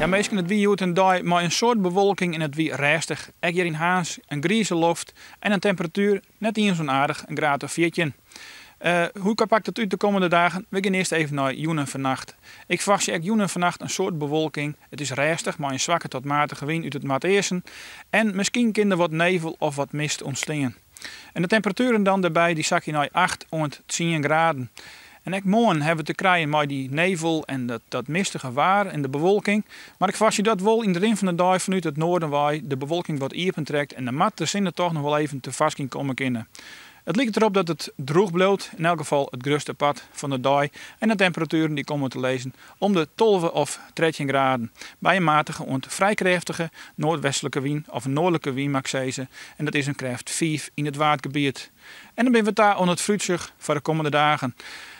Ja minsken, it wie hjoed in dei mei in soad bewolking en it wie rêstich. Ek hjir yn Harns in grize loft en in temperatuer net iens ûnaardich, in graad of 14. Hoe pakt it út de kommende dagen? We gean earst even nei jûn en fannacht. Ik ferwachtsje ek jûn en fannacht in soad bewolking. It is rêstich mei in swakke tot matige wyn út it noardeasten en miskien kin der wat nevel of wat mist ûntstean. En de temperatueren dan dêrby dy sakje nei 8 oant 10 graden. En ek moarn hawwe we te krijen mei dy nevel en dat, dat mistige waar en de bewolking. Mar ik ferwachtsje dat wol yn de rin fan de dei fanút it noarden wei de bewolking wat iepentrekt en dan moat de sinne toch noch wol even tefoarskyn komme kinne. It liket derop dat it drûch bliuwt, yn elk gefal it grutste part fan de dei. En de temperatueren dy komme te lizzen om de 12 of 13 graden. By in matige oant frij krêftige noardwestlike wyn, of noardlike wyn moat ik sizze. En dat is in krêft 5 yn it Waadgebiet. En dan binne we ta oan it foarútsjoch foar de kommende dagen.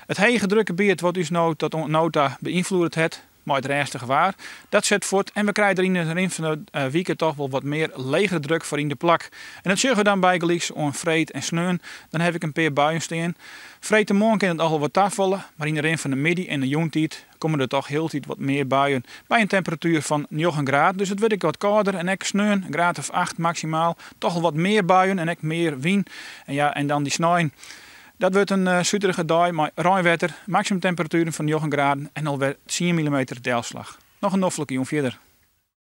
It hege drukgebiet wat ús no tot oant no ta beynfloedet hat mei it rêstige waar, dat set fuort en we krije der yn de rin fan de wike toch wol wat mear legere druk foar yn de plak. En dat sjogge we dan bygelyks oan freed en sneon. Dan haw ik in pear buien stean. Freedtemoarn kin it noch wol wat tafalle, mar yn de rin fan de middei en de jûntiid komme der toch hieltyd wat mear buien by in temperatuer fan 9 graden. Dus it wurdt ek wat kâlder en ek sneon in graad of 8 maksimaal. Toch al wat mear buien en ek mear wyn. En ja, en dan dy snein. Dat wurdt in suterige dei mei reinwetter, maksimumtemperatueren fan 9 graden en alwer 10 millimeter delslach. Noch in noflike jûn fierder.